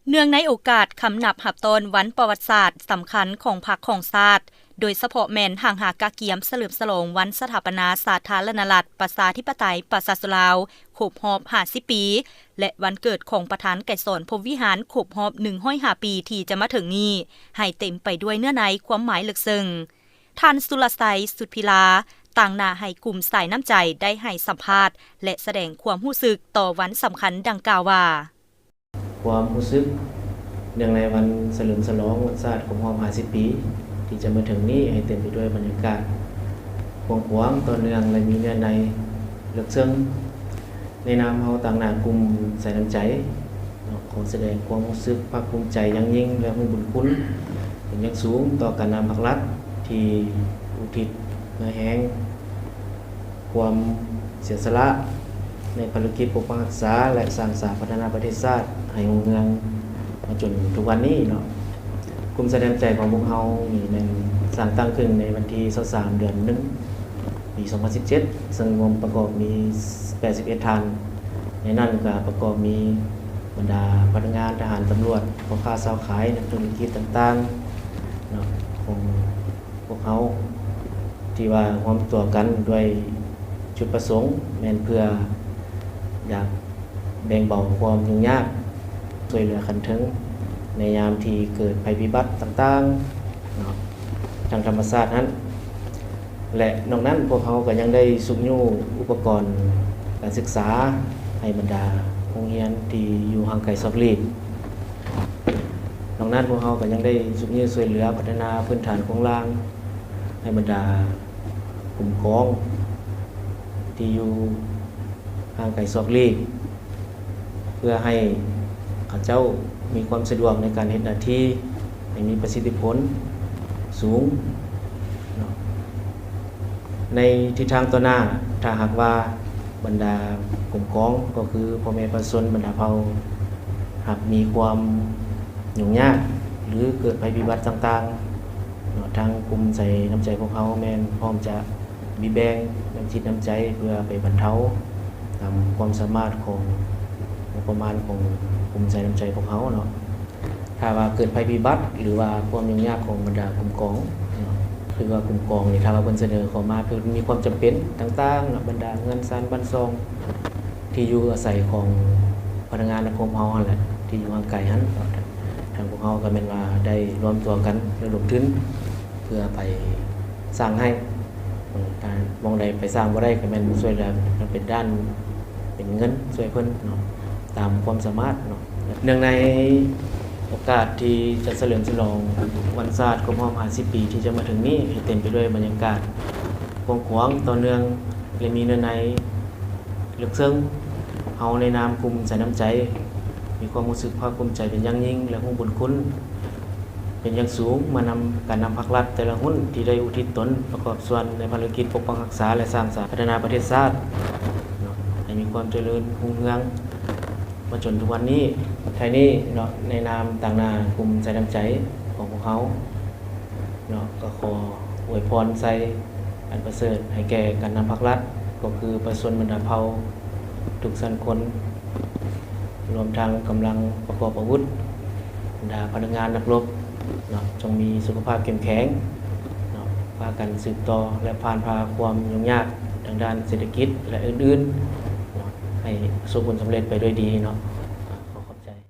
ເນື່ອງໃນໂອກາດຄຳນັບຮັບຕ້ອນວັນປະຫວັດສາດສຳຄັນຂອງພັກຂອງຊາດ, ໂດຍສະເພາະແມ່ນຫ້າງຫາກະກຽມສະເຫຼີມສະຫຼອງວັນສະຖາປະນາສາທາລະນະລັດ ປະຊາທິປະໄຕ ປະຊາຊົນລາວ ຄົບຮອບຫ້າສິບປີ ແລະ ວັນເກີດຂອງປະທານໄກສອນ ພົມວິຫານ ຄົບຮອບໜຶ່ງຮ້ອຍຫ້າປີທີ່ຈະມາເຖິງນີ້ ໃຫ້ເຕັມໄປດ້ວຍເນື້ອໃນຄວາມໝາຍເລິກເຊິ່ງ. ທ່ານ ສຸລະໄຊ ສຸດພິລາ ຕາງໜ້າໃຫ້ກຸ່ມສາຍນ້ຳໃຈໄດ້ໃຫ້ສຳພາດ ແລະ ສະແດງຄວາມຮູ້ສຶກຕໍ່ວັນສຳຄັນດັ່ງກ່າວວ່າ. ຄວາມຮູ້ສຶກເນື່ອງໃນວັນສະເຫຼີມສະຫຼອງວັນຊາດຄົບຮອບຫ້າສິບປີ ທີ່ຈະມາເຖິງນີ້ ໃຫ້ເຕັມໄປດ້ວຍບັນຍາກາດກວ້າງຂວາງ, ຕໍ່ເນື່ອງ ແລະ ມີເນື້ອໃນເລິກເຊິ່ງ. ໃນນາມເຮົາຕາງໜ້າກຸ່ມສາຍນ້ຳໃຈ ເນາະ ຂໍສະແດງຄວາມຮູ້ສຶກພາກພູມໃຈຢ່າງຍິ່ງ ແລະ ຮູ້ບຸນຄຸນເປັນຢ່າງສູງຕໍ່ການນຳພັກລັດທີ່ອຸທິດເຫື່ອແຮງ ຄວາມເສຍສະຫຼະໃນພາລະກິດປົກປັກຮັກສາ ແລະ ສ້າງສາພັດທະນາປະເທດຊາດໃຫ້ຮຸ່ງເຮືອງມາຈົນທຸກວັນນີ້ເນາະ. ກຸ່ມສະແດງໃຈຂອງພວກເຮົານີ້ແມ່ນສ້າງຕັ້ງຂຶ້ນໃນວັນທີຊາວສາມ ເດືອນໜຶ່ງ ປີສອງພັນສິບເຈັດ ເຊິ່ງລວມປະກອບມີແປດສິບເອັດທ່ານ. ໃນນັ້ນກໍປະກອບມີບັນດາພະນັກງານ, ທະຫານ, ຕຳຫຼວດ, ພໍ່ຄ້າຊາວຂາຍ, ນັກທຸລະກິດຕ່າງໆເນາະ ຂອງພວກເຮົາ ທີ່ວ່າຮວມຕົວກັນດ້ວຍຈຸດປະສົງແມ່ນເພື່ອຢາກແບ່ງເບົາຄວາມຫຍຸ້ງຍາກ, ຊ່ວຍເຫຼືອຂັ້ນເທິງໃນຍາມທີ່ເກີດໄພພິບັດຕ່າງໆເນາະ ທາງທຳມະຊາດຫັ້ນ ແລະ ນອກນັ້ນພວກເຮົາກໍຍັງໄດ້ຊຸກຍູ້ອຸປະກອນການສຶກສາໃຫ້ບັນດາໂຮງຮຽນທີ່ຢູ່ຫ່າງໄກສອກຫຼີກ. ນອກນັ້ນພວກເຮົາກໍຍັງໄດ້ຊຸກຍູ້ຊ່ວຍເຫຼືອພັດທະນາພື້ນຖານໂຄງລ່າງໃຫ້ບັນດາກຸ່ມກອງທີ່ຢູ່ຫ່າງໄກສອກຫຼີກ ເພື່ອໃຫ້ເຂົາເຈົ້າມີຄວາມສະດວກໃນການເຮັດໜ້າທີ່ໃຫ້ມີປະສິດທິຜົນສູງເນາະ. ໃນທິດທາງຕໍ່ໜ້າ, ຖ້າຫາກວ່າບັນດາກຸ່ມກອງ ກໍຄືພໍ່ແມ່ປະຊາຊົນບັນດາເຜົ່າ ຫາກມີຄວາມຫຍຸ້ງຍາກ ຫຼື ເກີດໄພພິບັດຕ່າງໆເນາະ, ທາງກຸ່ມໃຈນ້ຳໃຈພວກເຮົາແມ່ນພ້ອມຈະ ມີແບ່ງນ້ຳຈິດນ້ຳໃຈເພື່ອໄປບັນເທົາຕາມຄວາມສາມາດຂອງງົບປະມານຂອງກຸ່ມໃຈນ້ຳໃຈພວກເຮົາເນາະ. ຖ້າວ່າເກີດໄພພິບັດ ຫຼືວ່າຄວາມຫຍຸ້ງຍາກຂອງບັນດາກຸ່ມກອງເນາະ ຄືວ່າກຸ່ມກອງນີ້ ຖ້າວ່າເພິ່ນສະເໜີເຂົ້າມາ ເພິ່ນມີຄວາມຈຳເປັນຕ່າງໆເນາະ, ບັນດາເຮືອນຊານບ້ານຊ່ອງ ທີ່ຢູ່ອາໄສຂອງພະນັກງານນະຄົມເຮົາຫັ້ນແຫຼະ ທີ່ຢູ່ຫ່າງໄກຫັ້ນເນາະ, ທາງພວກເຮົາກໍແມ່ນວ່າໄດ້ລວມຕົວກັນລະດົມທຶນ ເພື່ອໄປສ້າງໃຫ້ ເອີ ຖ້າໝ່ອງໃດໄປສ້າງບໍ່ໄດ້ ກໍແມ່ນຊ່ວຍເຫຼືອເປັນດ້ານເປັນເງິນຊ່ວຍເພິ່ນເນາະ ຕາມຄວາມສາມາດເນາະ. ເນື່ອງໃນໂອກາດທີ່ຈະສະເຫຼີມສະຫຼອງວັນຊາດຄົບຮອບຫ້າສິບປີທີ່ຈະມາເຖິງນີ້ ໃຫ້ເຕັມໄປດ້ວຍບັນຍາກາດກວ້າງຂວາງ, ຕໍ່ເນື່ອງ ແລະ ມີເນື້ອໃນເລິກເຊິ່ງ, ເຮົາໃນນາມກຸ່ມສາຍນ້ຳໃຈ ມີຄວາມຮູ້ສຶກພາກພູມໃຈເປັນຢ່າງຍິ່ງ ແລະ ຮູ້ບຸນຄຸນ ເປັນຢ່າງສູງມານຳການນຳພັກລັດແຕ່ລະຮຸ່ນທີ່ໄດ້ອຸທິດຕົນປະກອບສ່ວນໃນພາລະກິດປົກປັກຮັກສາ ແລະ ສ້າງສາພັດທະນາປະເທດຊາດເນາະ ໃຫ້ມີຄວາມຈະເລີນຮຸ່ງເຮືອງມາຈົນທຸກວັນນີ້. ທ້າຍນີ້ເນາະ ໃນນາມຕາງໜ້າກຸ່ມໃສ່ນ້ຳໃຈຂອງພວກເຮົາເນາະ ກໍຂໍອວຍພອນໃສ່ອັນປະເສີດໃຫ້ແກ່ການນຳພັກລັດ ກໍຄືປະຊາຊົນບັນດາເຜົ່າ ທຸກຊັ້ນຄົນ ລວມທັງກຳລັງປະກອບອາວຸດ, ບັນດາພະນັກງານນັກລົບເນາະ ຈົ່ງມີສຸຂະພາບເຂັ້ມແຂງເນາະ, ພາກັນສືບຕໍ່ ແລະ ຜ່ານຜ່າຄວາມຫຍຸ້ງຍາກທາງດ້ານເສດຖະກິດ ແລະ ອື່ນໆເນາະ ໃຫ້ປະສົບຜົນສຳເລັດໄປດ້ວຍດີເນາະ.